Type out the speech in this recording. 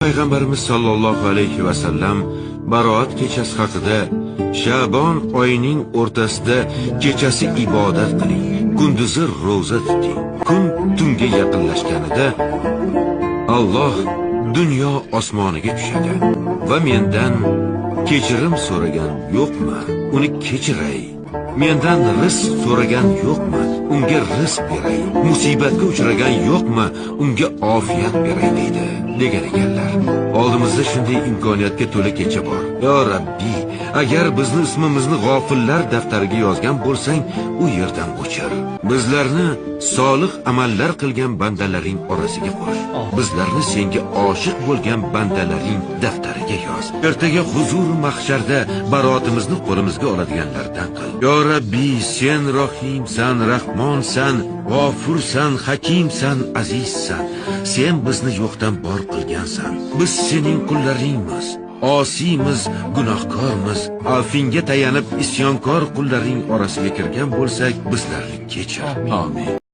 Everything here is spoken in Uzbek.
Payg'ambarimiz sollallohu alayhi vasallam Baroat kechasi haqida: "Shabon oyining o'rtasida kechasi ibodat qiling, kunduzi ro'za tuting. Kun tunga yaqinlashganida Alloh dunyo osmoniga tushadi va mendan kechirim so'ragan yo'qmi, uni kechiray. Mendan rizq so'ragan yo'qmi, unga rizq beray. Musibatga uchragan yo'qmi, unga ofiyat beray", deydi, degan ekanlar. Oldimizda shunday imkoniyatga to'la kecha bor. Yo Rabbi, agar bizni ismimizni g'ofillar daftariga yozgan bo'lsang, u yerdan o'chir. Bizlarni solih amallar qilgan bandalaring orasiga qo'sh. Bizlarni senga oshiq bo'lgan bandalaring daftariga yoz. Ertaga huzur mahsharda barotimizni qo'limizga oladiganlardan qil. Yo Rabbi, sen rohimsan, rahmonsan, g'ofursan, hakimsan, azizsan. Sen bizni yo'qdan bor qilgansan. Biz sening qullaringmiz. Osiymiz, gunohkormiz. Afingga tayanib isyonkor qullaring orasiga kirgan bo'lsak, bizlarni kechir. Amin.